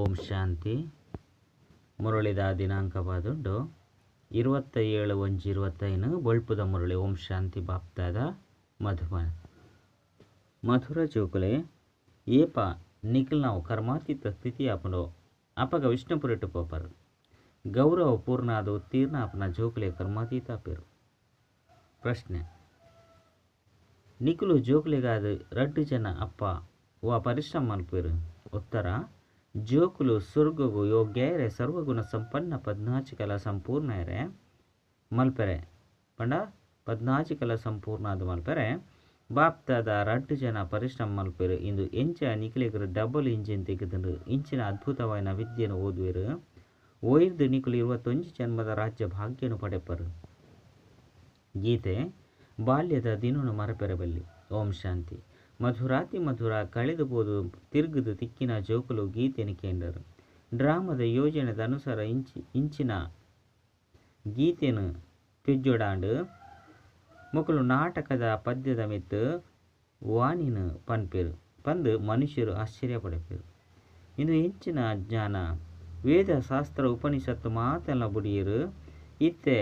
ಓಂ ಶಾಂತಿ. ಮುರಳಿದ ದಿನಾಂಕ ಬಾದುಂಡು 27/1/25 ಬೊಳ್ಪುದ ಮುರಳಿ. ಓಂ ಶಾಂತಿ. ಬಾಪ್ತಾದ ಮಧುಬನ್. ಮಧುರ ಜೋಕುಲೆ ಏಪ ನಿಖಿಲ್ನಾವು ಕರ್ಮಾತೀತ ಸ್ಥಿತಿ ಆಪುಂಡು ಅಪಗ ವಿಷ್ಣುಪುರಿಟು ಪೋಪರು. ಗೌರವ ಪೂರ್ಣಾದ ಉತ್ತೀರ್ಣ ಆಪನ ಜೋಕುಲೆ ಕರ್ಮಾತೀತ ಆಪೇರು. ಪ್ರಶ್ನೆ: ನಿಖಿಲು ಜೋಕುಲೆಗಾದ ರಡ್ಡು ಜನ ಅಪ್ಪ ವಾ ಪರಿಶ್ರಮ ಮಲ್ಪೇರು? ಉತ್ತರ: ಜೋಕುಲು ಸ್ವರ್ಗಗು ಯೋಗ್ಯರೆ ಸರ್ವಗುಣ ಸಂಪನ್ನ ಪದ್ನಾಚಿಕಲ ಸಂಪೂರ್ಣರೆ ಮಲ್ಪೆರೆ ಪಂಡ ಪದ್ನಾಚಿಕಲ ಸಂಪೂರ್ಣ ಅದು ಮಲ್ಪೆರೆ ಬಾಪ್ತಾದ ರಡ್ಡು ಜನ ಪರಿಶ್ರಮ ಮಲ್ಪೇರು. ಇಂದು ಎಂಚ ನಿಖಿಲೆಗರು ಡಬಲ್ ಇಂಜಿನ್ ತೆಗೆದು ಇಂಚಿನ ಅದ್ಭುತವಾದ ವಿದ್ಯೆಯನ್ನು ಓದುವೆರು. ಓಯ್ದು ನಿಖಲು 21 ಜನ್ಮದ ರಾಜ್ಯ ಭಾಗ್ಯನು ಪಡೆಪರು. ಗೀತೆ ಬಾಲ್ಯದ ದಿನನು ಮರಪೆರಬಲ್ಲಿ. ಓಂ ಶಾಂತಿ. ಮಧುರಾತಿ ಮಧುರ ಕಳೆದು ಪೋದು ತಿರುಗುದು ತಿಕ್ಕಿನ ಜೋಕುಲು ಗೀತೆನು ಕೇಂಡರು. ಡ್ರಾಮದ ಯೋಜನೆದ ಅನುಸಾರ ಇಂಚಿನ ಗೀತೆನು ಪೆಜ್ಜೊಡಾಂಡು ಮೊಕಲು ನಾಟಕದ ಪದ್ಯದ ಮಿತ್ತು ವಾಣಿನ ಪನ್ಪೇರು ಪಂದು ಮನುಷ್ಯರು ಆಶ್ಚರ್ಯ ಪಡೆಪೇರು. ಇಂದು ಹೆಚ್ಚಿನ ಜ್ಞಾನ ವೇದ ಶಾಸ್ತ್ರ ಉಪನಿಷತ್ತು ಮಾತೆಲ್ಲ ಬುಡಿಯರು ಇತ್ತೆ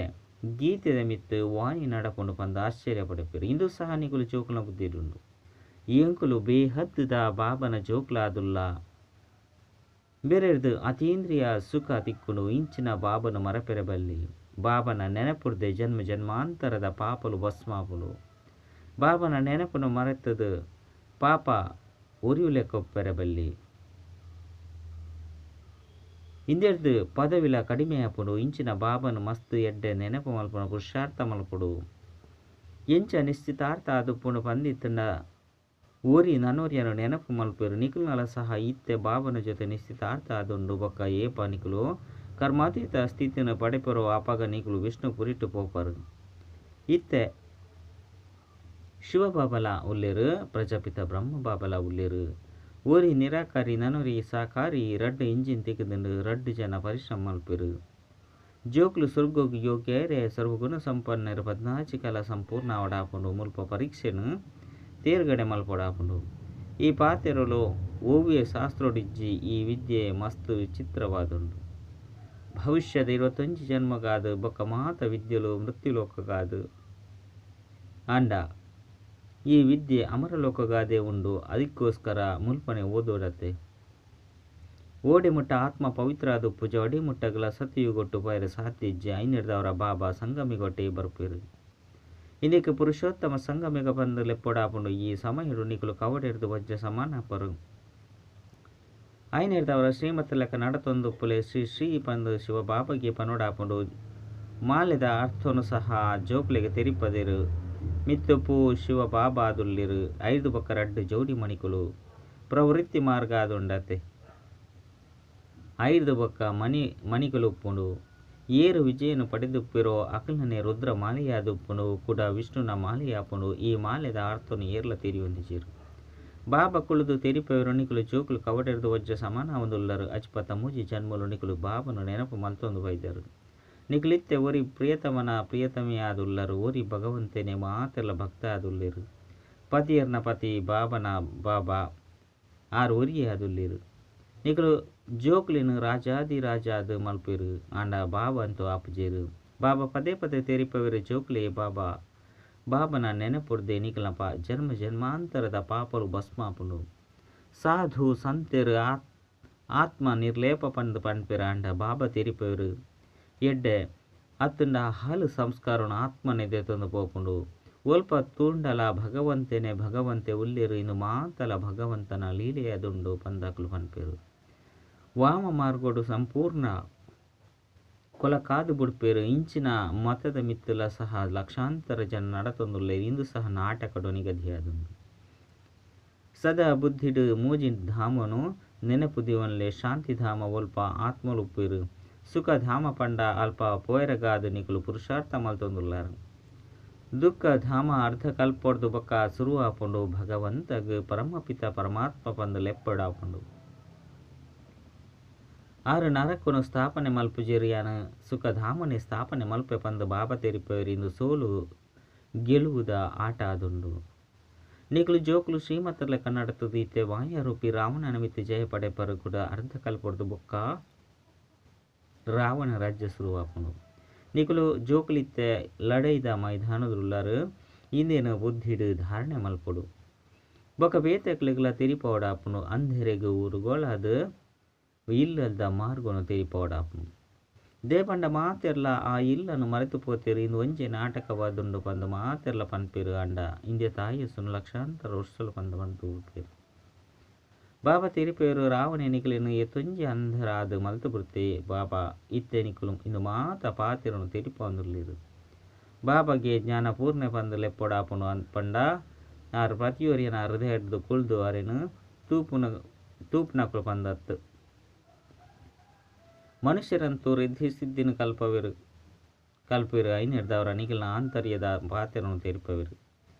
ಗೀತೆದ ಮಿತ್ತು ವಾಣಿ ನಡಪುಂಡು ಪಂದು ಆಶ್ಚರ್ಯ ಪಡೆಪೇರು. ಇಂದು ಸಹ ನಿಕುಲು ಜೋಕುಲ ಬುದ್ಧಿರುಂಡು. ಎಂಕುಲು ಬೇಹದ್ದ ಬಾಬನ ಜೋಕ್ಲಾದುಲ್ಲ ಬೇರೆರ್ದು ಅತೀಂದ್ರಿಯ ಸುಖ ತಿಕ್ಕುಂಡು. ಇಂಚಿನ ಬಾಬನ ಮರಪೆರಬಲ್ಲಿ. ಬಾಬನ ನೆನಪುರ್ದೆ ಜನ್ಮ ಜನ್ಮಾಂತರದ ಪಾಪಲು ಭಸ್ಮಾಪುಲು. ಬಾಬನ ನೆನಪುನು ಮರೆತದು ಪಾಪ ಒರಿಯುಲೆಕೊಪ್ಪೆರಬಲ್ಲಿ. ಇಂದೆರ್ದು ಪದವಿಲ ಕಡಿಮೆ ಆಪುಂಡು. ಇಂಚಿನ ಬಾಬನ ಮಸ್ತ್ ಎಡ್ಡೆ ನೆನಪು ಮಲ್ಪುನ ಪುರುಷಾರ್ಥ ಮಲ್ಪುಡು. ಎಂಚ ನಿಶ್ಚಿತಾರ್ಥ ಆದುಪ್ಪುಂಡು ಪಂದಿತ್ತಂಡ ಓರಿ ನನೋರಿಯನು ನೆನಪು ಮಲ್ಪೇರು. ನಿಖಿಲ್ನಲ ಸಹ ಇತ್ತೆ ಬಾಬನ ಜೊತೆ ನಿಶ್ಚಿತಾರ್ಥ ಆದುಂಡು. ಬೊಕ್ಕ ಏಪ ನಿಖಿಲು ಕರ್ಮಾತೀತ ಸ್ಥಿತಿಯನ್ನು ಪಡೆಪರು ಆಪಾಗ ನಿಖಿಲು ವಿಷ್ಣು ಪುರಿಟು ಪೋಪರು. ಇತ್ತೆ ಶಿವಬಾಬಲ ಉಲ್ಲೇರು, ಪ್ರಜಾಪಿತ ಬ್ರಹ್ಮ ಬಾಬಲ ಉಲ್ಲೇರು. ಓರಿ ನಿರಾಕಾರಿ ನನೋರಿ ಸಾಕಾರಿ ರಡ್ಡು ಇಂಜಿನ್ ತೆಗೆದು ರಡ್ಡು ಜನ ಪರಿಶ್ರಮ ಮಲ್ಪೇರು. ಜೋಕ್ಲು ಸ್ವರ್ಗೋಗಿ ಯೋಗ್ಯರೆ ಸರ್ವಗುಣ ಸಂಪನ್ನರು ಪದ್ನಾಚಿಕಲ ಸಂಪೂರ್ಣ ಅವಡಾಪುಂಡು. ಮುಲ್ಪ ಪರೀಕ್ಷೆನು ತೇರ್ಗಡೆ ಮಲ್ಪೊಡಾಪುಂಡು. ಈ ಪಾತೆರಲು ಓವಿಯ ಶಾಸ್ತ್ರೋಡಿಜ್ಜಿ. ಈ ವಿದ್ಯೆ ಮಸ್ತ್ ವಿಚಿತ್ರವಾದುಂಡು. ಭವಿಷ್ಯದ 21 ಜನ್ಮಗಾದು ಬೊಕ್ಕ ಮಾತ ವಿದ್ಯೆಲು ಮೃತ್ಯುಲೋಕಗಾದು ಆಂಡ ಈ ವಿದ್ಯೆ ಅಮರಲೋಕಗಾದೇ ಉಂಡು. ಅದಕ್ಕೋಸ್ಕರ ಮುಲ್ಪನೆ ಓದೋಡತ್ತೆ. ಓಡಿ ಮುಟ್ಟ ಆತ್ಮ ಪವಿತ್ರ ಅದು ಪೂಜೆ ಅಡಿ ಮುಟ್ಟಗಲ ಸತ್ಯಯುಗೊಟ್ಟು ಪೈರು ಸಾತಿಜ್ಜೆ ಐನಿಡ್ದವರ ಬಾಬಾ ಸಂಗಮಿಗೊಟ್ಟೆ ಬರ್ಪೇರು. ಇಂದಕ್ಕೆ ಪುರುಷೋತ್ತಮ ಸಂಗಮಿಗ ಬಂದು ಲೆಪ್ಪೊಡಾಪುಂಡು. ಈ ಸಮಯಡು ನಿಕುಲು ಕವಡೆರ್ದು ವಜ್ರ ಸಮಾನ ಪರು. ಐನಿಡ್ದವರ ಶ್ರೀಮತಿ ಲೆಕ್ಕ ನಡತೊಂದು ಪುಲೆ ಶ್ರೀ ಶ್ರೀ ಪಂದು ಶಿವಬಾಬಗೆ ಪನೋಡಾಪುಂಡು. ಮಾಲೆದ ಅರ್ಥನು ಸಹ ಜೋಕ್ಲೆಗೆ ತೆರಿಪದಿರು. ಮಿತ್ತುಪು ಶಿವಬಾಬಾದುಲ್ಲಿರು. 5 ಬೊಕ್ಕ 2 ಜೋಡಿ ಮಣಿಕುಲು ಪ್ರವೃತ್ತಿ ಮಾರ್ಗ ಆದುಂಡತೆ. 5 ಬೊಕ್ಕ ಮಣಿಕುಲು ಉಪ್ಪುಂಡು. ಏರು ವಿಜಯನು ಪಡೆದುಪ್ಪಿರೋ ಅಕಲನೆ ರುದ್ರ ಮಾಲೆಯಾದುಪ್ಪುಂಡು. ಕೂಡ ವಿಷ್ಣುನ ಮಾಲೆಯಾಪುಂಡು. ಈ ಮಾಲೆದ ಅರ್ಥನು ಏರ್ಲ ತೆರಿಯೊಂದಿಜೇರು. ಬಾಬಾ ಕುಳಿದು ತೆರಿಪವರು ನಿಕುಲು ಜೋಕುಲು ಕವಡೆರ್ದು ವಜ್ರ ಸಮಾನ ಒಂದುಲ್ಲರು. ಅಜ್ಪತ ಮೂಜಿ ಜನ್ಮಲು ನಿಕುಲು ಬಾಬನು ನೆನಪು ಮಲ್ತೊಂದು ಬೈದರು. ನಿಕುಲಿತ್ತೆ ಒರಿ ಪ್ರಿಯತಮನ ಪ್ರಿಯತಮೆಯಾದುಲ್ಲರು. ಓರಿ ಭಗವಂತನೇ ಮಾತೆಲ್ಲ ಭಕ್ತ ಆದುಲ್ಲೇರು. ಪತಿಯರ್ನ ಪತಿ ಬಾಬನ ಬಾಬಾ ಆರು ಒರಿಯೇ ಆದುಲ್ಲೇರು. ನಿಕುಲು ಜೋಕ್ಲಿನ ರಾಜಾದಿ ರಾಜಾದ ಮಲ್ಪೇರು. ಆಂಡ ಬಾಬಾ ಅಂತೂ ಆಪುಜೇರು. ಬಾಬಾ ಪದೇ ಪದೇ ತೆರಿಪವೇರು ಜೋಕ್ಲೆ ಬಾಬಾ ಬಾಬನ ನೆನಪುರ್ದೆ ನಿಕಲಪ ಜನ್ಮ ಜನ್ಮಾಂತರದ ಪಾಪಲು ಭಸ್ಮಾಪುಂಡು. ಸಾಧು ಸಂತೆರು ಆತ್ಮ ನಿರ್ಲೇಪ ಪಂದು ಪನ್ಪೇರು. ಆಂಡ ಬಾಬಾ ತೆರಿಪವೇರು ಎಡ್ಡೆ ಅತ್ತಂಡ ಹಾಲು ಸಂಸ್ಕಾರನ ಆತ್ಮನೆ ತಂದು ಪೋಪುಂಡು. ಒಲ್ಪ ತೂಂಡಲ ಭಗವಂತನೇ ಭಗವಂತೆ ಉಲ್ಲೇರು. ಇನ್ನು ಮಾತಲ ಭಗವಂತನ ಲೀಲೆಯದುಂಡು ಪಂದಾಕುಲು ಪನ್ಪೇರು. ವಾಮ ಮಾರ್ಗೋಡು ಸಂಪೂರ್ಣ ಕೊಲಕಾದು ಬುಡ್ಪೇರು. ಇಂಚಿನ ಮತದ ಮಿತ್ತಲ ಸಹ ಲಕ್ಷಾಂತರ ಜನ ನಡತೊಂದುಲ್ಲೇರು. ಇಂದು ಸಹ ನಾಟಕಡು ನಿಗದಿಯಾದುಂಡು. ಸದಾ ಬುದ್ಧಿಡು ಮೂಜಿ ಧಾಮನು ನೆನಪು ದಿವನ್ಲೆ. ಶಾಂತಿಧಾಮ ಒಲ್ಪ ಆತ್ಮಲುಪ್ಪೇರು. ಸುಖಧಾಮ ಪಂಡ ಅಲ್ಪ ಪೋಯರಗಾದು ನಿಕುಲು ಪುರುಷಾರ್ಥ ಮಲ್ತೊಂದುಲ್ಲಾರು. ದುಃಖ ಧಾಮ ಅರ್ಧ ಕಲ್ಪೊಡ್ದು ಬೊಕ್ಕ ಸುರು ಆಪುಂಡು. ಭಗವಂತಗ್ ಪರಮಪಿತ ಪರಮಾತ್ಮ ಪಂದು ಲೆಪ್ಪಡಾಪುಂಡು. ಆರು ನರಕನು ಸ್ಥಾಪನೆ ಮಲ್ಪುಜೇರಿಯಾನ ಸುಖಧಾಮನೆ ಸ್ಥಾಪನೆ ಮಲ್ಪೆ ಪಂದು ಬಾಬಾ ತೆರಿಪೇರು. ಇಂದು ಸೋಲು ಗೆಲುವುದ ಆಟ ಆದುಂಡು. ನಿಕುಲು ಜೋಕುಲು ಶ್ರೀಮತರ್ಲೆ ಕನ್ನಡತದ ಇತ್ತೆ ಮಾಯಾರೂಪಿ ರಾವಣನ ಮಿತ್ತ್ ಜಯ ಪಡೆಪರು ಕೂಡ ಅರ್ಧ ಕಲ್ಪೊಡ್ದು ಬೊಕ್ಕ ರಾವಣ ರಾಜ್ಯ ಶುರುವಾಪುಂಡು. ನಿಕುಲು ಜೋಕುಲಿತ್ತೆ ಲಡೈದ ಮೈದಾನದುಲ್ಲಾರು ಇಂದೇನು ಬುದ್ಧಿಡು ಧಾರಣೆ ಮಲ್ಪೊಡು. ಬೊಕ ಬೇತೆಕ್ಲೆಗ್ಲ ತೆರಿಪವಡಾಪುಂಡು. ಅಂಧೆರೆಗ್ ಊರುಗೋಳಾದ್ ಇಲ್ಲದ ಮಾರ್ಗೊನು ತೆರಿಪವಡಾಪುಂಡು. ದೇಪಂಡ ಮಾತೆರ್ಲ ಆ ಇಲ್ಲನು ಮರೆತು ಪೋತೆರು. ಇಂದು ಒಂಜೆ ನಾಟಕವಾದುಂಡು ಪಂದ್ ಮಾತೆರ್ಲ ಪನ್ಪೆರು. ಆಂಡ ಇಂದೆ ತಾಯಸ್ಸುನು ಲಕ್ಷಾಂತರ ವರ್ಷಲು ಪಂದ್ ಪಂದ್ ಉಲ್ಪೆರು. ಬಾಬಾ ತೆರಿಪೇರು ರಾವಣೆ ನಿಕುಲೆನು ಏತೊಂಜಿ ಅಂಧರಾದ್ ಮಲ್ತು ಬುಡ್ತೆ. ಬಾಬಾ ಇತ್ತೆ ನಿಕುಲು ಇಂದು ಮಾತ ಪಾತೆರನು ತೆರಿಪೊಂದುಲ್ಲೆರು. ಬಾಬಾಗೆ ಜ್ಞಾನ ಪೂರ್ಣೆ ಪಂದ್ ಲೆಪ್ಪೊಡಾಪುಂಡು ಪಂಡ ಆರ್ ಪ್ರತಿಯೊರಿಯನ ಹೃದಯಡ್ದು ಕುಲ್ದು ಅರೆನು ತೂಪುನಕುಲು ಪಂದತ್ತು. ಮನುಷ್ಯರಂತೂ ರಿದ್ಧಿ ಸಿದ್ಧಿನ ಕಲ್ಪವೆರು ಕಲ್ಪೆರು ಐನೆರ್ದವರ ನಿಕಲ್ನ ಆಂತರ್ಯದ ಪಾತೆರನು ತೆರಿಪವೆರು.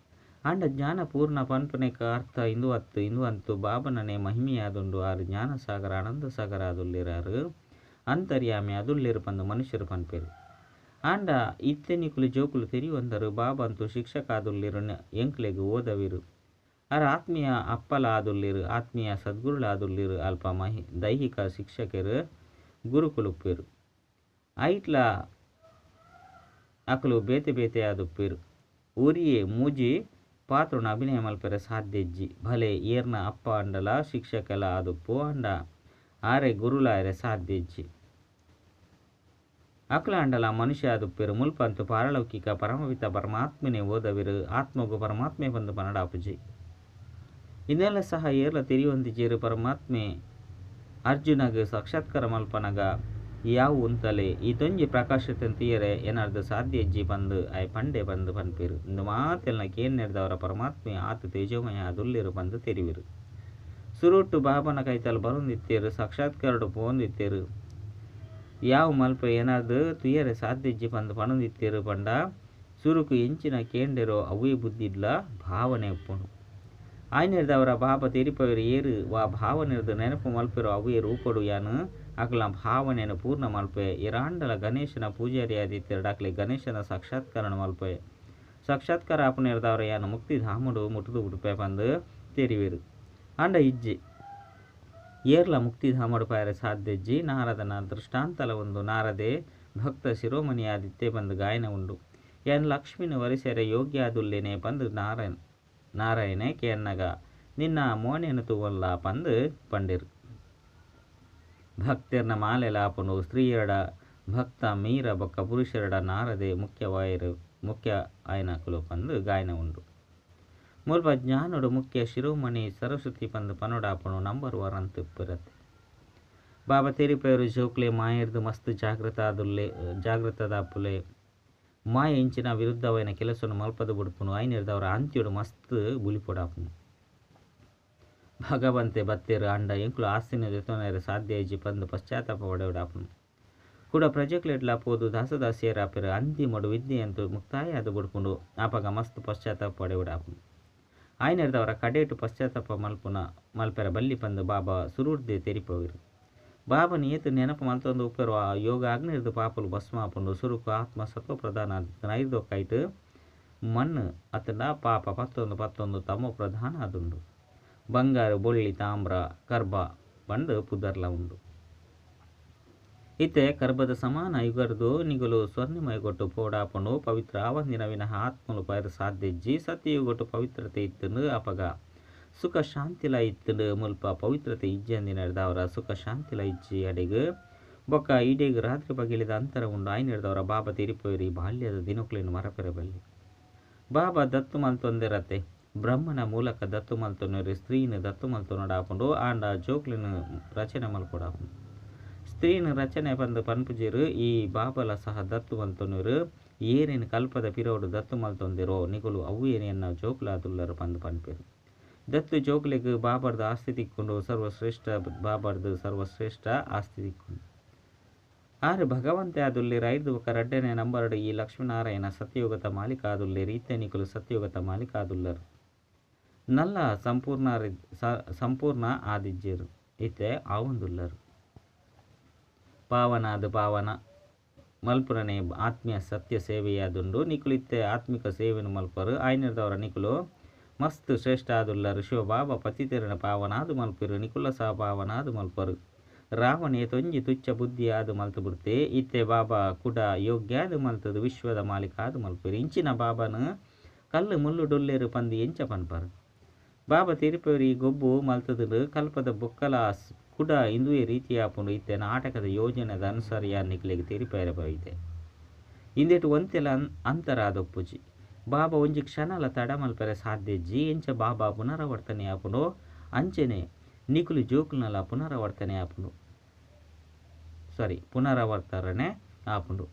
ಆಂಡ ಜ್ಞಾನ ಪೂರ್ಣ ಪನ್ಪುನೆಕ್ ಅರ್ಥ ಇಂದು ಅತ್ತು. ಇಂದು ಅಂತು ಬಾಬನನೆ ಮಹಿಮೆಯಾದುಂಡು. ಆರು ಜ್ಞಾನಸಾಗರ ಆನಂದಸಾಗರ ಆದುಲ್ಲೆರು. ಆರು ಅಂತರ್ಯಾಮಿ ಅದುಲ್ಲೆರು ಪಂದ್ ಮನುಷ್ಯರು ಪನ್ಪೆರು. ಆಂಡ ಇತ್ತೆ ನಿಕುಲು ಜೋಕುಲು ತೆರಿಯೊಂದರು. ಬಾಬಾ ಅಂತೂ ಶಿಕ್ಷಕ ಆದುಲ್ಲೆರು, ಎಂಕ್ಲೆಗ್ ಓದವೆರು. ಆರ್ ಆತ್ಮೀಯ ಅಪ್ಪಲ ಆದುಲ್ಲೆರು, ಆತ್ಮೀಯ ಸದ್ಗುರುಲ ಆದುಲ್ಲೆರು. ಅಲ್ಪ ದೈಹಿಕ ಶಿಕ್ಷಕರು ಗುರುಕುಲುಪ್ಪೆರು. ಐಟ್ಲ ಅಕುಲು ಬೇತೆ ಬೇತೆ ಆದುಪ್ಪೆರು. ಒರಿಯೇ ಮೂಜಿ ಪಾತ್ರನ ಅಭಿನಯ ಮಲ್ಪೆರೆ ಸಾಧ್ಯ ಇಜ್ಜಿ. ಭಲೆ ಏರ್ನ ಅಪ್ಪ ಅಂಡಲ ಶಿಕ್ಷಕೆಲ ಆದುಪ್ಪು, ಆಂಡ ಆರೆ ಗುರುಲಾಯರೆ ಸಾಧ್ಯ ಇಜ್ಜಿ. ಅಕುಲ ಅಂಡಲ ಮನುಷ್ಯ ಆದುಪ್ಪೆರು. ಮುಲ್ಪಂತು ಪಾರಲೌಕಿಕ ಪರಮಪಿತ ಪರಮಾತ್ಮನೆ ಓದವಿರು. ಆತ್ಮಗು ಪರಮಾತ್ಮೆ ಬಂದು ಪನಡಾಪುಜಿ. ಇದೆಲ್ಲ ಸಹ ಏರ್ಲ ತೆರಿಯೊಂದಿಜೇರು. ಪರಮಾತ್ಮೆ ಅರ್ಜುನಗ್ ಸಾಕ್ಷಾತ್ಕಾರ ಮಲ್ಪನಗ ಯಾವು ಉಂತಲೆ ಈ ತೊಂಜಿ ಪ್ರಕಾಶತಂತಿಯರೆ ಏನಾರ್ದು ಸಾಧ್ಯ ಇಜ್ಜಿ ಪಂದು ಆಯ್ ಪಂಡೆ ಪಂದು ಪನ್ಪೆರು. ಇಂದು ಮಾತೆಲ್ನ ಕೇನ್ನೆರ್ದವರ ಪರಮಾತ್ಮೆ ಆತ ತೇಜೋಮಯ ಅದುಲ್ಲೆರು ಪಂದು ತೆರಿವೆರು. ಸುರುಟ್ಟು ಬಾಬನ ಕೈತಲ್ ಬರೊಂದಿತ್ತೇರು, ಸಾಕ್ಷಾತ್ಕಾರಡು ಪೋಂದಿತ್ತೇರು. ಯಾವ ಮಲ್ಪ ಏನಾರ್ದು ತುಯರೆ ಸಾಧ್ಯ ಇಜ್ಜಿ ಪಂದು ಪಣೊಂದಿತ್ತೇರು ಪಂಡ ಸುರುಕು ಎಂಚಿನ ಕೇಂಡೆರೋ ಅವೇ ಬುದ್ಧಿಡ್ಲ ಭಾವನೆ ಉಪ್ಪುಂಡು. ಆಯ್ನೆರ್ದವರ ಬಾಬಾ ತೆರಿಪವೆರು ಏರು ವಾ ಭಾವನೆರ್ದು ನೆನಪು ಮಲ್ಪೆರೋ ಅವೇ ರೂಪಡು ಯಾನು ಅಕಲ ಭಾವನೆಯನ್ನು ಪೂರ್ಣ ಮಲ್ಪೆ. ಎರಾಂಡಲ ಗಣೇಶನ ಪೂಜಾರಿ ಆದಿತ್ಯರು ಅಕ್ಲೆ ಗಣೇಶನ ಸಾಕ್ಷಾತ್ಕರಣ ಮಲ್ಪೆ. ಸಾಕ್ಷಾತ್ಕಾರ ಆಪುನೆರ್ದವರ ಯಾನು ಮುಕ್ತಿಧಾಮಡು ಮುಟ್ಟುದು ಬಿಡುಪೆ ಪಂದು ತೆರಿವೆರು. ಆಂಡ ಇಜ್ಜಿ ಏರ್ಲ ಮುಕ್ತಿಧಾಮಡು ಪಾಯರೆ ಸಾಧ್ಯ ಇಜ್ಜಿ. ನಾರದನ ದೃಷ್ಟಾಂತಲ ಒಂದು ನಾರದೆ ಭಕ್ತ ಶಿರೋಮಣಿ ಆದಿತ್ಯ ಪಂದು ಗಾಯನ ಉಂಡು. ಯಾನ್ ಲಕ್ಷ್ಮಿನ ವರಿಸೆರೆ ಯೋಗ್ಯ ಆದುಲ್ಲೇನೆ ಪಂದು ನಾರಾಯಣೆ ಕೇನ್ನಗ ನಿನ್ನ ಮೋನೆನು ತೂವಲ್ಲ ಪಂದು ಪಂಡೆರು. ಭಕ್ತೆರ್ನ ಮಾಲೆಲಾಪುಂಡು. ಸ್ತ್ರೀಯರಡ ಭಕ್ತ ಮೀರ ಬೊಕ್ಕ ಪುರುಷರಡ ನಾರದೆ ಮುಖ್ಯವಾಯರು ಮುಖ್ಯ ಆಯನಕುಲು ಪಂದು ಗಾಯನ ಉಂಡು. ಮುಲ್ಪ ಜ್ಞಾನೋಡು ಮುಖ್ಯ ಶಿರೋಮಣಿ ಸರಸ್ವತಿ ಪಂದು ಪನೊಡಾಪುಂಡು. ನಂಬರ್ 1 ಅಂತ ಇಪ್ಪರತ್ತೆ. ಬಾಬಾ ತೆರಿಪೇರು ಜೋಕ್ಲೆ ಮಾಯರ್ದು ಮಸ್ತ್ ಜಾಗೃತ ಆದುಲ್ಲೆ ಜಾಗೃತದಾಪುಲೆ. ಮಾಯ ಇಂಚಿನ ವಿರುದ್ಧವಾಯಿನ ಕೆಲಸವನ್ನು ಮಲ್ಪದ ಬುಡ್ಪುನು. ಐನೆರ್ದವರ ಅಂತ್ಯಡು ಮಸ್ತ್ ಬುಲಿಪೊಡಾಪುನು. ಭಗವಂತೆ ಬತ್ತೇರು ಅಂಡ ಎಂಕುಲು ಆಸ್ತಿನ ದೆತೊನೆರೆ ಸಾಧ್ಯ ಇಜ್ಜಿ ಪಂದು ಪಶ್ಚಾತ್ತಾಪ ಪಡೆವಡಾಪುನು. ಕೂಡ ಪ್ರಜೆಕ್ಲೆಡ್ಲ ಪೋದು ದಾಸದಾಸಿಯರಾಪೆರು. ಅಂತಿಮಡು ವಿದ್ಯೆಯಂತು ಮುಕ್ತಾಯ ಆದು ಬುಡ್ಪುಂಡು. ಆಪಗ ಮಸ್ತ್ ಪಶ್ಚಾತ್ತಾಪ ಪಡೆವಡಾಪುನು. ಆಯ್ನೆರ್ದವರ ಕಡೇಟು ಪಶ್ಚಾತ್ತಾಪ ಮಲ್ಪೆರ ಬಲ್ಲಿ ಪಂದು ಬಾಬಾ ಸುರುರ್ದೆ ತೆರಿಪವೆರು. ಬಾಬನ ಏತು ನೆನಪು ಮಲ್ತೊಂದು ಉಪ್ಪೆರು ಆ ಯೋಗ ಅಗ್ನಿರ್ದು ಪಾಪಲು ಭಸ್ಮ ಆಪುಂಡು. ಸುರುಕು ಆತ್ಮ ಸತ್ವ ಪ್ರಧಾನ ನೈರ್ದೊಕ್ಕೈಟ್ ಮಣ್ಣು ಅತಂಡ ಪಾಪ ಪತ್ತೊಂದು ಪತ್ತೊಂದು ತಮೋ ಪ್ರಧಾನ ಆದುಂಡು. ಬಂಗಾರು ಬೊಳ್ಳಿ ತಾಮ್ರ ಕರ್ಬ ಪಂಡು ಪುದರ್ಲ ಉಂಡು. ಇತ್ತೆ ಕರ್ಬದ ಸಮಾನ ಯುಗರ್ದು ನಿಗುಲು ಸ್ವರ್ಣಿಮಯಗೊಟ್ಟು ಪೋಡಾಪುಂಡು. ಪವಿತ್ರ ಆವಂದಿನ ವಿನಃ ಆತ್ಮಲು ಪೈರ ಸಾಧ್ಯ ಇಜ್ಜಿ. ಸತ್ಯಯುಗೊಟ್ಟು ಪವಿತ್ರತೆ ಇತ್ತಂದು ಅಪಗ ಸುಖ ಶಾಂತಿಲ ಇತ್ತಂಡು. ಮುಲ್ಪ ಪವಿತ್ರತೆ ಇಜ್ಜಂದಿನರ್ದವರ ಸುಖ ಶಾಂತಿಲ ಇಜ್ಜಿ ಅಡೆಗ್ ಬೊಕ್ಕ ಇಡೆಗ್ ರಾತ್ರಿ ಪಗಿಲಿದ ಅಂತರ ಉಂಡು. ಆಯ್ನೆರ್ದವರ ಬಾಬಾ ತೆರಿಪೋಯಿರಿ ಬಾಲ್ಯದ ದಿನಕ್ಲೇನು ಮರಪೆರಬಲ್ಲಿ. ಬಾಬಾ ದತ್ತು ಮಲ್ತೊಂದಿರತ್ತೆ. ಬ್ರಹ್ಮನ ಮೂಲಕ ದತ್ತು ಮಲ್ತೊನರು. ಸ್ತ್ರೀನ ದತ್ತು ಮಲ್ತೊನಡಾಪುಂಡು. ಆಂಡ ಜೋಕ್ಲಿನ ರಚನೆ ಮಲ್ಪೊಡಾಪುಂಡು. ಸ್ತ್ರೀನ ರಚನೆ ಪಂದು ಪನ್ಪುಜೆರು. ಈ ಬಾಬಲ ಸಹ ದತ್ತು ಮಲ್ತೊನರು. ಏನೇನು ಕಲ್ಪದ ಪಿರೋಡು ದತ್ತು ಮಲ್ತೊಂದಿರೋ ನಿಗುಲು ಅವು ಏನೇನ ಜೋಕ್ಲಾದುಲ್ಲರು ಪಂದು ಪನ್ಪೆರು. ದತ್ತು ಜೋಕ್ಲೆಗ್ ಬಾಬರ್ದ ಆಸ್ತಿ ತಿಕ್ಕೊಂಡು. ಸರ್ವಶ್ರೇಷ್ಠ ಬಾಬರ್ದು ಸರ್ವಶ್ರೇಷ್ಠ ಆಸ್ತಿ ತಿಕ್ಕೊಂಡು. ಆರು ಭಗವಂತೆ ಆದುಲ್ಲೇರು. 5 ಬೊಕ್ಕ 2ನೇ ನಂಬರ್ಡು ಈ ಲಕ್ಷ್ಮೀನಾರಾಯಣ ಸತ್ಯಯುಗತ ಮಾಲೀಕ ಆದುಲ್ಲೇರು. ಇತ್ತೆ ನಿಕುಲು ಸತ್ಯಯುಗತ ಮಾಲೀಕ ಆದುಲ್ಲರು. ನಲ್ಲ ಸಂಪೂರ್ಣ ಆದಿಜ್ಜೆರು. ಇತ್ತೆ ಆವೊಂದುಲ್ಲರು. ಪಾವನಾದ ಪಾವನ ಮಲ್ಪುರನೆ ಆತ್ಮೀಯ ಸತ್ಯ ಸೇವೆಯಾದುಂಡು. ನಿಕುಲು ಇತ್ತೆ ಆತ್ಮಿಕ ಸೇವೆಯನ್ನು ಮಲ್ಪರು. ಆಯ್ನೆರ್ದವರ ನಿಕುಲು ಮಸ್ತ್ ಶ್ರೇಷ್ಠ ಆದುಲ್ಲರು. ಶಿವಬಾಬಾ ಪತಿತೆರೆನ ಪಾವನಾದು ಮಲ್ಪೆರು, ನಿಕುಲ ಸಹ ಪಾವನಾದು ಮಲ್ಪರು. ರಾವಣೆ ತೊಂಜಿ ತುಚ್ಚ ಬುದ್ಧಿ ಆದು ಮಲ್ತು ಬಿಡ್ತೆ. ಇತ್ತೆ ಬಾಬಾ ಕುಡ ಯೋಗ್ಯಾದು ಮಲ್ತದು ವಿಶ್ವದ ಮಾಲೀಕ ಆದು ಮಲ್ಪೆರು. ಇಂಚಿನ ಬಾಬಾನ ಕಲ್ಲು ಮುಳ್ಳು ಡೊಲ್ಲೆರು ಪಂದು ಎಂಚ ಪನ್ಪರು. ಬಾಬಾ ತಿರುಪೇರಿ ಗೊಬ್ಬು ಮಲ್ತದು ಕಲ್ಪದ ಬೊಕ್ಕಲ ಕುಡ ಇಂದುವೆ ರೀತಿಯಾಪುಂಡು. ಇತ್ತೆ ನಾಟಕದ ಯೋಜನೆದ ಅನುಸಾರ ನಿಕ್ಲೆಗ್ ತೆರಿಪೇರೆ ಬೈದೆ. ಇಂದೆಟ್ ಒಂತೆಲ ಅಂತರ ಆದೊಪ್ಪುಜಿ. ಬಾಬಾ ಒಂಜಿ ಕ್ಷಣಲ ತಡ ಮಲ್ಪೆರೆ ಸಾಧ್ಯಜ್ಜಿ. ಎಂಚ ಬಾಬಾ ಪುನರಾವರ್ತನೆ ಆಪುಂಡು ಅಂಚನೆ ನಿಕುಲು ಜೋಕುಲ್ನಲ ಪುನರಾವರ್ತನೆ ಆಪುಂಡು. ಸಾರಿ, ಪುನರಾವರ್ತನೆ ಆಪುಂಡು.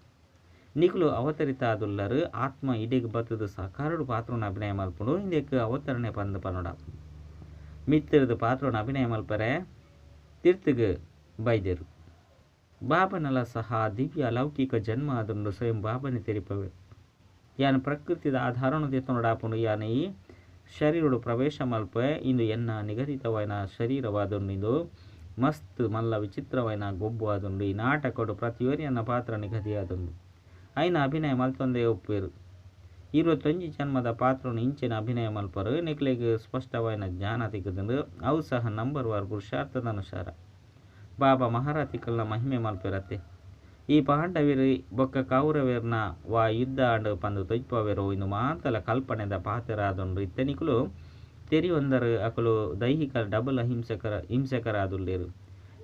ನಿಕುಲು ಅವತರಿತ ಆದುಲ್ಲರು. ಆತ್ಮ ಇಡೆಗ್ ಬತ್ತದ ಸಾಕಾರಡು ಪಾತ್ರನ ಅಭಿನಯ ಮಲ್ಪುಂಡು. ಇಂದೆಕ್ ಅವತರಣೆ ಪಂದ್ ಪನೊಡಾಪುಂಡು. ಮಿತ್ತಿರದ ಪಾತ್ರನ ಅಭಿನಯ ಮಲ್ಪರೆ ತಿರ್ತುಗ್ ಬೈದೆರು. ಬಾಬನಲ ಸಹ ದಿವ್ಯ ಅಲೌಕಿಕ ಜನ್ಮ ಆದುಂಡು. ಸ್ವಯಂ ಬಾಬನೆ ತೆರಿಪವೆ. ಯಾನ್ ಪ್ರಕೃತಿದ ಆಧಾರಣ ದೆತ್ತೊನೊಡಾಪುಂಡು. ಯಾನ್ ಈ ಶರೀರಡು ಪ್ರವೇಶ ಮಲ್ಪೆ. ಇಂದು ಎನ್ನ ನಿಗದಿತವಾಯಿನ ಶರೀರವಾದುಂಡು. ಇಂದು ಮಸ್ತ್ ಮಲ್ಲ ವಿಚಿತ್ರವಾಯಿನ ಗೊಬ್ಬು ಆದುಂಡು. ಈ ನಾಟಕಡು ಪ್ರತಿಯೊರಿಯನ್ನ ಪಾತ್ರ ನಿಗದಿಯಾದುಂಡು. ಐನ ಅಭಿನಯ ಮಲ್ತೊಂದೇ ಒಪ್ಪುವೆರು. 21 ಜನ್ಮದ ಪಾತ್ರನು ಇಂಚಿನ ಅಭಿನಯ ಮಲ್ಪರು. ನಿಕ್ಲೆಗ್ ಸ್ಪಷ್ಟವಾಯಿನ ಜ್ಞಾನ ತಿಕ್ಕುದುಂಡು. ಅವು ಸಹ ನಂಬರ್ ವಾರ್ ಪುರುಷಾರ್ಥದ ಅನುಸಾರ ಬಾಬಾ ಮಹಾರಥಿಕಲ್ನ ಮಹಿಮೆ ಮಲ್ಪೆರತ್ತೆ. ಈ ಪಾಂಡವಿರು ಬೊಕ್ಕ ಕೌರವೆರ್ನ ವಾ ಯುದ್ಧ ಆಂಡ್ ಪಂದು ತೊಜ್ಪವೆರೋ. ಇಂದು ಮಾತಲ ಕಲ್ಪನೆದ ಪಾತೆರಾದುಂಡು. ಇತ್ತೆ ನಿಕುಲು ತೆರಿಯೊಂದರು ಅಕುಲು ದೈಹಿಕ ಡಬಲ್ ಹಿಂಸಕರಾದುಲ್ಲೇರು.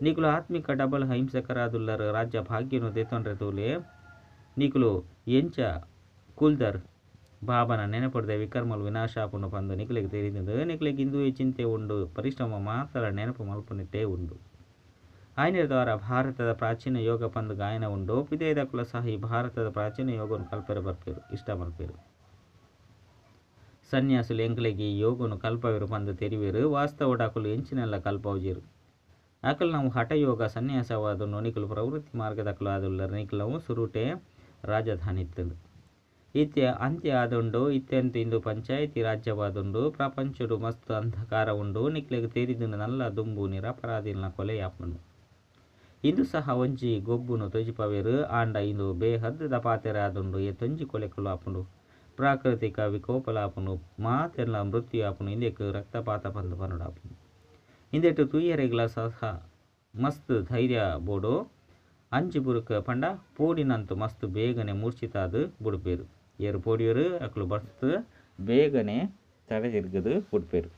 ನಿಕುಲು ಆತ್ಮಿಕ ಡಬಲ್ ಹಿಂಸಕರಾದುಲ್ಲರು. ರಾಜ್ಯ ಭಾಗ್ಯನು ದೆತೊಂಡ್ರೆ ತೂಲೆ ನಿಕುಲು ಎಂಚ ಕುಲ್ದರ್. ಬಾಬನ ನೆನಪುಡ್ದೆ ವಿಕರ್ಮಲು ವಿನಾಶಾಪುಂಡು ಪಂದು ನಿಕುಲೆಗ್ ತೆರಿದುಂಡು. ನಿಕುಲೆಗ್ ಇಂದುವೆ ಚಿಂತೆ ಉಂಡು. ಪರಿಶ್ರಮ ಮಾತ್ರ ನೆನಪು ಮಲ್ಪುನಿಟ್ಟೇ ಉಂಡು. ಆಯ್ನ ದ್ವಾರ ಭಾರತದ ಪ್ರಾಚೀನ ಯೋಗ ಪಂದು ಗಾಯನ ಉಂಡು. ಪಿದಯದಕುಲ ಸಹ ಈ ಭಾರತದ ಪ್ರಾಚೀನ ಯೋಗನು ಕಲ್ಪೆರೆ ಬರ್ಪೆರು, ಇಷ್ಟ ಮಲ್ಪೆರು. ಸನ್ಯಾಸುಲು ಎಂಕ್ಲೆಗ್ ಈ ಯೋಗನು ಕಲ್ಪವೆರು ಪಂದು ತೆರಿವೆರು. ವಾಸ್ತವಡ್ ಅಕುಲು ಎಂಚಿನೆಲ್ಲ ಕಲ್ಪವುಜೆರು. ಅಕಲ್ ನಾವು ಹಠಯೋಗ ಸನ್ಯಾಸವಾದುಂಡು. ನಿಕುಲು ಪ್ರವೃತ್ತಿ ಮಾರ್ಗದಕುಲು ಆದುಲ್ಲರು. ನಿಕುಲವು ಸುರುಟೆ ರಾಜಧಾನಿ ಇತ್ತುಂಡು. ಇತ್ತೆ ಅಂತ್ಯ ಆದುಂಡು. ಇತ್ಯಂತ ಇಂದು ಪಂಚಾಯಿತಿ ರಾಜ್ಯವಾದುಂಡು. ಪ್ರಪಂಚಡು ಮಸ್ತ್ ಅಂಧಕಾರ ಉಂಡು. ನಿಕ್ಲೆಗ್ ತೆರಿದುಂಡು ನಲ್ಲ ದುಂಬು ನಿರಪರಾಧಿಲ್ನ ಕೊಲೆಯಾಪುಂಡು. ಇಂದು ಸಹ ಒಂಜಿ ಗೊಬ್ಬುನು ತೊಜಿಪವೆರು. ಆಂಡ ಇಂದು ಬೇಹದ್ದುದ ಪಾತೆರ ಆದುಂಡು. ಏತೊಂಜಿ ಕೊಲೆಕುಲು ಆಪುಂಡು, ಪ್ರಾಕೃತಿಕ ವಿಕೋಪಲ ಆಪುಂಡು, ಮಾತೆರ್ಲ ಮೃತ್ಯು ಆಪುಂಡು. ಇಂದೆಕ್ ರಕ್ತಪಾತ ಪಂದು ಪನೊಡಾಪುಂಡು. ಇಂದೆಟ್ ತೂಯರೆಗ್ಲ ಸಹ ಮಸ್ತ್ ಧೈರ್ಯ ಬೋಡು. ಅಂಜಿ ಬುರುಕ ಪಂಡ ಪೋಡಿನಂತು ಮಸ್ತ್ ಬೇಗನೆ ಮೂರ್ಛಿತಾದ್ ಬುಡ್ಪೇರು. ಏರು ಪೋಡಿಯರು ಅಕುಲು ಮಸ್ತ್ ಬೇಗನೆ ತಡೆ ತಿರ್ಗದು ಬುಡ್ಪೇರು.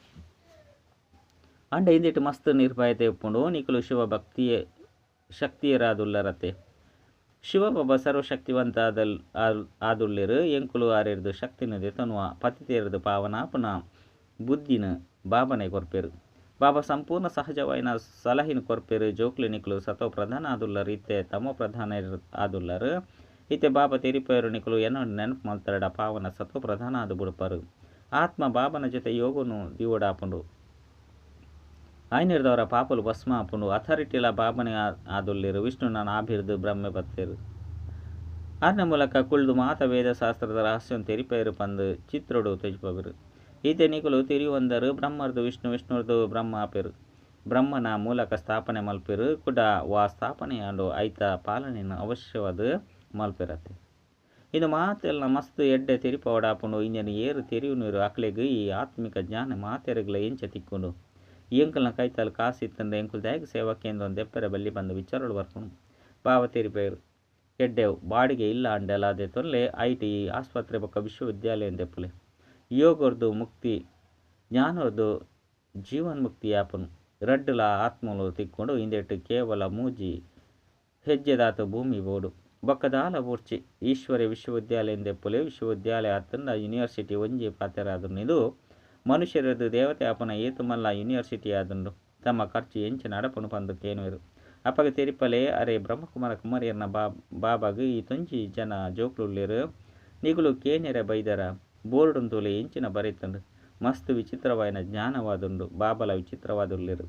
ಅಂಡ ಇಂದೆಟ್ ಮಸ್ತ್ ನಿರ್ಭಯತೆ ಉಪ್ಪುಂಡು. ನಿಕುಲು ಶಿವ ಭಕ್ತಿಯೇ ಶಕ್ತಿಯರಾದುಲ್ಲರತೆ. ಶಿವಬಾಬಾ ಸರ್ವಶಕ್ತಿವಂತ ಆದುಲ್ಲೆರು. ಎಂಕುಲು ಆರೆರ್ದು ಶಕ್ತಿನ ದೆತೊನುವ ಪತಿತೆರ್ದು ಪಾವನಾಪುನ ಬುದ್ಧಿನ ಬಾಬನೆ ಕೊರ್ಪೆರು. ಬಾಬಾ ಸಂಪೂರ್ಣ ಸಹಜವಾಯಿನ ಸಲಹಿನ ಕೊರ್ಪೆರು. ಜೋಕ್ಲೆ ನಿಕುಲು ಸತೋ ಪ್ರಧಾನ ಆದುಲ್ಲರು. ಇತ್ತೆ ತಮೋ ಪ್ರಧಾನ ಆದುಲ್ಲರು. ಇತ್ತೆ ಬಾಬಾ ತೆರಿಪೇರು ನಿಕುಲು ಎನ್ನ ನೆನಪು ಮಲ್ತರಡ ಪಾವನ ಸತೋ ಪ್ರಧಾನ ಆದು ಬುಡ್ಪರು. ಆತ್ಮ ಬಾಬನ ಜೊತೆ ಯೋಗನು ದಿವಡಾಪುಂಡು. ಆಯ್ನಿರ್ದವರ ಪಾಪಲು ಭಸ್ಮ ಆಪುಂಡು. ಅಥಾರಿಟಿಲ ಬಾಬನೆ ಆದುಲ್ಲೇರು. ವಿಷ್ಣುನ ನಾಭಿರ್ದು ಬ್ರಹ್ಮೆ ಬತ್ತೇರು. ಆರ್ನ ಮೂಲಕ ಕುಳ್ದು ಮಾತ ವೇದಶಾಸ್ತ್ರದ ರಹಸ್ಯವನ್ನು ತೆರಿಪೇರು ಪಂದು ಚಿತ್ರಡು ತೆಜಿಪವರು. ಈತೆ ನಿಕುಲು ತಿರಿಯುವಂದರು. ಬ್ರಹ್ಮರ್ದು ವಿಷ್ಣು, ವಿಷ್ಣುರ್ದು ಬ್ರಹ್ಮ ಆಪೆರು. ಬ್ರಹ್ಮನ ಮೂಲಕ ಸ್ಥಾಪನೆ ಮಲ್ಪೆರು. ಕುಡ ವಾ ಸ್ಥಾಪನೆಯಾಂಡು ಐತ ಪಾಲನೆಯನ್ನು ಅವಶ್ಯವಾದ ಮಲ್ಪೆರತೆ. ಇದು ಮಾತೆಲ್ಲ ಮಸ್ತ್ ಎಡ್ಡೆ ತೆರಿಪವಡಾಪುಂಡು. ಇಂಜನ ಏರು ತೆರಿಯುನೀರು ಅಕ್ಲೆಗ್ ಈ ಆತ್ಮಿಕ ಜ್ಞಾನ ಮಾತೆರೆಗ್ಲ ಎಂಚ ತಿಕ್ಕುಂಡು. ಎಂಕಲ್ನ ಕೈತಾಲ್ ಕಾಸು ಇತ್ತಂದ್ರೆ ಎಂಕುಲು ದಾಯೆಗ್ ಸೇವಾ ಕೇಂದ್ರ ದೆಪ್ಪರೆ ಬಲ್ಲಿ ಬಂದು ವಿಚಾರಗಳು ಬರ್ಪುಂಡು. ಬಾವ ತೆರಿಪೇರು ಎಡ್ಡೆ ಬಾಡಿಗೆ ಇಲ್ಲ ಅಂಡೆಲ ಅದೇ ತೊಲ್ಲೆ I T ಆಸ್ಪತ್ರೆ ಬೊಕ್ಕ ವಿಶ್ವವಿದ್ಯಾಲಯ ದೆಪ್ಪುಲೆ. ಯೋಗರ್ದು ಮುಕ್ತಿ ಜ್ಞಾನರ್ದು ಜೀವನ್ಮುಕ್ತಿ ಆಪುನು. ರಡ್ಡುಲ ಆತ್ಮಲು ತಿಕ್ಕೊಂಡು. ಇಂದೆಟ್ ಕೇವಲ ಮೂಜಿ ಹೆಜ್ಜೆದಾತ ಭೂಮಿ ಬೋಡು ಬೊಕ್ಕ ದಾಲ ಬೋಡ್ಚಿ. ಈಶ್ವರ ವಿಶ್ವವಿದ್ಯಾಲಯ ದೆಪ್ಪುಲೆ. ವಿಶ್ವವಿದ್ಯಾಲಯ ಅತ್ತಂಡ ಯೂನಿವರ್ಸಿಟಿ ಒಂಜಿ ಪಾತೆರಾದುಂಡು. ಇದು ಮನುಷ್ಯರದು ದೇವತೆ ಆಪುನ ಏತು ಮಲ್ಲ ಯೂನಿವರ್ಸಿಟಿ ಆದುಂಡು. ತಮ್ಮ ಖರ್ಚು ಎಂಚ ನಡಪುನು ಪಂದು ಕೇನುವೆರು. ಅಪಗ ತೆರಿಪಲೆ ಅರೆ ಬ್ರಹ್ಮಕುಮಾರ ಕುಮಾರಿಯರ್ನ ಬಾಬಾಗ್ ಈ ತೊಂಜಿ ಜನ ಜೋಕ್ಲುಲ್ಲೆರು. ನಿಕುಲು ಕೇನೆರೆ ಬೈದರ ಬೋರ್ಡುಂತೂಲೆ ಎಂಚಿನ ಬರೆತುಂಡು. ಮಸ್ತ್ ವಿಚಿತ್ರವಾಯಿನ ಜ್ಞಾನವಾದುಂಡು. ಬಾಬಲ ವಿಚಿತ್ರವಾದುಲ್ಲೆರು.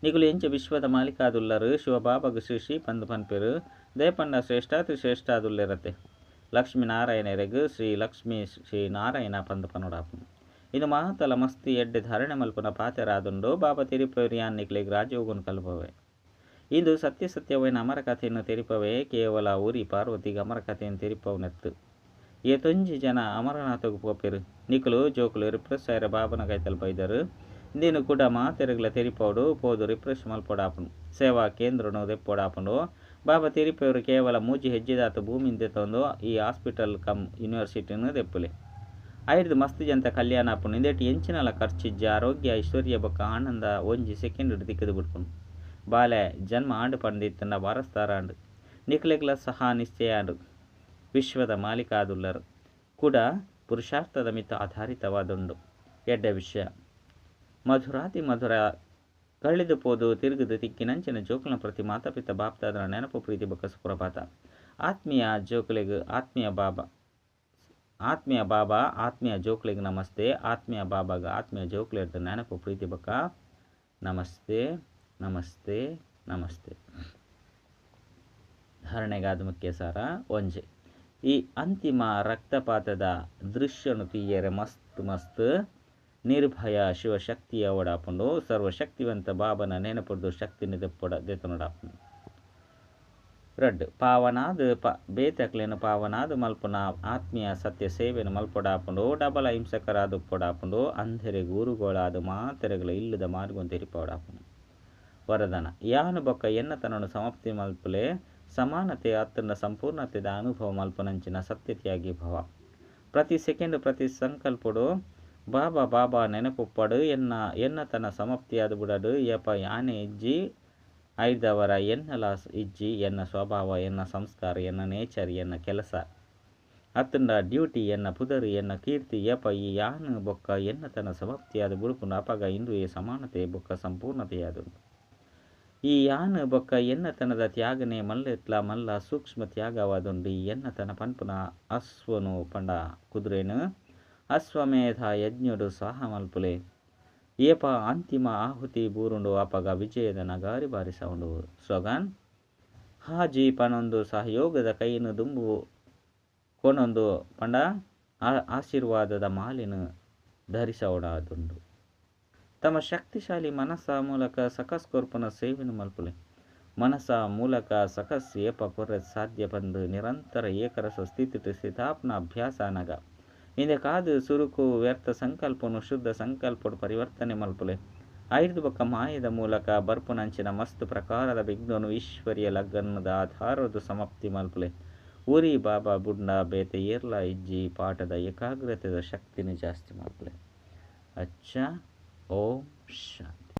ನಿಕುಲು ಎಂಚ ವಿಶ್ವದ ಮಾಲೀಕಾದುಲ್ಲರು. ಶಿವಬಾಬಾಗ್ ಶ್ರೀ ಶ್ರೀ ಪಂದು ಪನ್ಪೆರು. ದಯಪಂಡ ಶ್ರೇಷ್ಠಾತಿ ಶ್ರೇಷ್ಠ ಆದುಲ್ಲೆರತೆ. ಲಕ್ಷ್ಮೀನಾರಾಯಣರೆಗ್ ಶ್ರೀ ಲಕ್ಷ್ಮೀ ಶ್ರೀ ನಾರಾಯಣ ಪಂದು ಪನೊಡಾಪುಂಡು. ಇದು ಮಹತಲ ಮಸ್ತಿ ಎಡ್ಡೆ ಧಾರಣೆ ಮಲ್ಪುನ ಪಾತೆರಾದುಂಡು. ಬಾಬಾ ತೆರಿಪವೆರು ಯಾನ್ ನಿಕ್ಲೆಗ್ ರಾಜಯೋಗನು ಕಲ್ಪವೆ. ಇಂದು ಸತ್ಯ ಸತ್ಯವಾಯಿನ ಅಮರ ಕಥೆಯನ್ನು ತೆರಿಪವೆ. ಕೇವಲ ಊರಿ ಪಾರ್ವತಿಗೆ ಅಮರ ಕಥೆಯನ್ನು ತೆರಿಪವನೆತ್ತು. ಏತೊಂಜಿ ಜನ ಅಮರನಾಥಗ್ ಪೋಪೆರ್. ನಿಕುಲು ಜೋಕುಲು ರಿಫ್ರೆಶ್ ಆಯೆರೆ ಬಾಬನ ಕೈತಲ್ ಬೈದರ್. ಇಂದೆನ್ ಕುಡ ಮಾತೆರೆಗ್ಲ ತೆರಿಪಾವೊಡು ಪೋದು ರಿಫ್ರೆಶ್ ಮಲ್ಪೊಡಾಪುಂಡು. ಸೇವಾ ಕೇಂದ್ರನ್ ದೆಪ್ಪೊಡಾಪುಂಡು. ಬಾಬಾ ತೆರಿಪಾವೆರ್ ಕೇವಲ ಮೂಜಿ ಹೆಜ್ಜೆದಾತ್ ಭೂಮಿನ್ ದೆತೊಂದು ಈ ಹಾಸ್ಪಿಟಲ್ ಕಮ್ ಯೂನಿವರ್ಸಿಟಿನ್ ದೆಪ್ಪುಲೆ. ಐಡ್ದ್ ಮಸ್ತ್ ಜನತ ಕಲ್ಯಾಣ ಆಪುಂಡು. ಇಂದೆಟ್ ಎಂಚಿನಲ ಖರ್ಚಿಜ್ಜಿ ಆರೋಗ್ಯ ಐಶ್ವರ್ಯ ಬೊಕ್ಕ ಆನಂದ ಒಂಜಿ ಸೆಕೆಂಡ್ ತಿಕ್ಕುದು ಬುಡ್ಪುಂಡು. ಬಾಲೆ ಜನ್ಮ ಆಂಡ್ ಪಂದ್ ಇತ್ತ್ಂಡ ವಾರಸ್ದಾರಾಂಡ್. ನಿಕ್ಲೆಗ್ಲ ಸಹ ನಿಶ್ಚಯ ಆಂಡ್. ವಿಶ್ವದ ಮಾಲೀಕ ಆದುಲ್ಲರ್. ಕುಡ ಪುರುಷಾರ್ಥದ ಮಿತ್ತ್ ಆಧಾರಿತವಾದುಂಡು. ಎಡ್ಡೆ ವಿಷಯ. ಮಧುರಾತಿ ಮಧುರ ಕಳೆದು ಪೋದು ತಿರುಗುದು ತಿಕ್ಕಿನಂಚಿನ ಜೋಕುಲ್ನ ಪ್ರತಿ ಮಾತಾಪಿತ ಬಾಪ್ದಾದನ ನೆನಪು ಪ್ರೀತಿ ಬೊಕ್ಕ ಸುಪ್ರಭಾತ. ಆತ್ಮೀಯ ಜೋಕುಲೆಗ್ ಆತ್ಮೀಯ ಬಾಬಾ. ಆತ್ಮೀಯ ಬಾಬಾ ಆತ್ಮೀಯ ಜೋಕುಲೆಗ್ ನಮಸ್ತೆ. ಆತ್ಮೀಯ ಬಾಬಾಗ ಆತ್ಮೀಯ ಜೋಕುಲೆರ್ದ್ ನೆನಪು ಪ್ರೀತಿ ಬೊಕ್ಕ ನಮಸ್ತೆ ನಮಸ್ತೆ ನಮಸ್ತೆ. ಧಾರಣೆಗಾದ ಮುಖ್ಯ ಸಾರ ಒಂಜಿ. ಈ ಅಂತಿಮ ರಕ್ತಪಾತದ ದೃಶ್ಯನು ತೂಯೆರೆ ಮಸ್ತ್ ಮಸ್ತ್ ನಿರ್ಭಯ ಶಿವಶಕ್ತಿಯ ಓಡಾಪುಂಡು. ಸರ್ವಶಕ್ತಿವಂತ ಬಾಬನ ನೆನಪುಡ್ದು ಶಕ್ತಿನ ದೆಪ್ಪೊಡ ದೆತೊನೊಡಾಪುಂಡು. ರಡ್ಡ್ ಪಾವನಾದ್ ಪ ಬೇತೆಕ್ಲೆನ್ ಪಾವನಾದ್ ಮಲ್ಪುನ ಆತ್ಮೀಯ ಸತ್ಯ ಸೇವೆನ್ ಮಲ್ಪೊಡಾಪುಂಡು. ಡಬಲ್ ಅಹಿಂಸಕರಾದ್ ಉಪ್ಪೊಡಾಪುಂಡು. ಅಂಧೆರೆಗ್ ಗುರುಗಳಾದ್ ಮಾತೆರೆಗ್ಲ ಇಲ್ಲದ ಮಾರ್ಗನ್ ತೆರಿಪಾವೊಡಾಪುಂಡು. ವರದಾನ ಯಾನ್ ಬೊಕ್ಕ ಎನ್ನತನನು ಸಮಾಪ್ತಿ ಮಲ್ಪುಲೆ. ಸಮಾನತೆ ಅತ್ತಂಡ ಸಂಪೂರ್ಣತೆದ ಅನುಭವ ಮಲ್ಪುನಂಚಿನ ಸತ್ಯತ್ಯಾಗಿ ಭವ. ಪ್ರತಿ ಸೆಕೆಂಡ್ ಪ್ರತಿ ಸಂಕಲ್ಪಡು ಬಾಬಾ ಬಾಬಾ ನೆನಪುಪ್ಪಡು. ಎನ್ನ ಎನ್ನತನ ಸಮಾಪ್ತಿಯಾದ ಬುಡಡು. ಯಪ ಯಾನೇ ಇಜ್ಜಿ ಐದವರ ಎನ್ನಲ ಇಜ್ಜಿ. ಎನ್ನ ಸ್ವಭಾವ ಎನ್ನ ಸಂಸ್ಕಾರ ಎನ್ನ ನೇಚರ್ ಎನ್ನ ಕೆಲಸ ಅತ್ತಂಡ ಡ್ಯೂಟಿ ಎನ್ನ ಪುದರ್ ಎನ್ನ ಕೀರ್ತಿ ಯಪ ಈ ಯಾನ್ ಬೊಕ್ಕ ಎನ್ನತನ ಸಮಾಪ್ತಿಯಾದ ಬುಡುಪುಂಡು. ಅಪಗ ಇಂದುವೆ ಸಮಾನತೆ ಬೊಕ್ಕ ಸಂಪೂರ್ಣತೆಯಾದುಂಡು. ಈ ಯಾನ್ ಬೊಕ್ಕ ಎನ್ನತನದ ತ್ಯಾಗನೆ ಮಲ್ಲೆತ್ಲ ಮಲ್ಲ ಸೂಕ್ಷ್ಮ ತ್ಯಾಗವಾದುಂಡು. ಈ ಎನ್ನತನ ಪನ್ಪುನ ಅಶ್ವನು ಪಂಡ ಕುದುರೆನು ಅಶ್ವಮೇಧ ಯಜ್ಞಡು ಸಾಹ ಮಲ್ಪುಲೆ. ಏಪ ಅಂತಿಮ ಆಹುತಿ ಬೂರುಂಡು ಅಪಗ ವಿಜಯದ ನಗಾರಿ ಬಾರಿಸವುಂಡು. ಸ್ಲೋಗನ್ ಹಾಜಿ ಪನೊಂದು ಸಹಯೋಗದ ಕೈನ್ ದುಂಬು ಕೊನೊಂದು ಪಂಡ ಆಶೀರ್ವಾದದ ಮಾಲೆನ್ ಧರಿಸವಡಾದುಂಡು. ತಮ್ಮ ಶಕ್ತಿಶಾಲಿ ಮನಸ್ಸ ಮೂಲಕ ಸಕಸ್ ಕೊರ್ಪುನ ಸೇವೆನ್ ಮಲ್ಪುಲೆ. ಮನಸ ಮೂಲಕ ಸಕಸ್ ಏಪ ಕೊರ್ರೆ ಸಾಧ್ಯ ಪಂದ್ ನಿರಂತರ ಏಕರಸ ಸ್ಥಿತಿಟ್ ಸ್ಥಿತಾಪ್ನ ಅಭ್ಯಾಸ ಅನಗ. ಇಂದೆಕಾದ್ ಸುರುಕು ವ್ಯರ್ಥ ಸಂಕಲ್ಪನು ಶುದ್ಧ ಸಂಕಲ್ಪಡ್ ಪರಿವರ್ತನೆ ಮಲ್ಪುಲೆ. ಐರ್ದ್ ಬೊಕ್ಕ ಮಾಯದ ಮೂಲಕ ಬರ್ಪುನಂಚಿನ ಮಸ್ತ್ ಪ್ರಕಾರದ ವಿಘ್ನನು ಈಶ್ವರಿಯ ಲಗ್ನದ ಆಧಾರದ ಸಮಾಪ್ತಿ ಮಲ್ಪುಲೆ. ಉರಿ ಬಾಬಾ ಬುಡ್ಂಡ ಬೇತೆ ಏರ್ಲಾ ಇಜ್ಜಿ ಪಾಠದ ಏಕಾಗ್ರತೆದ ಶಕ್ತಿನ ಜಾಸ್ತಿ ಮಲ್ಪುಲೆ. ಅಚ್ಚ ಓಂ ಶಾಂತಿ.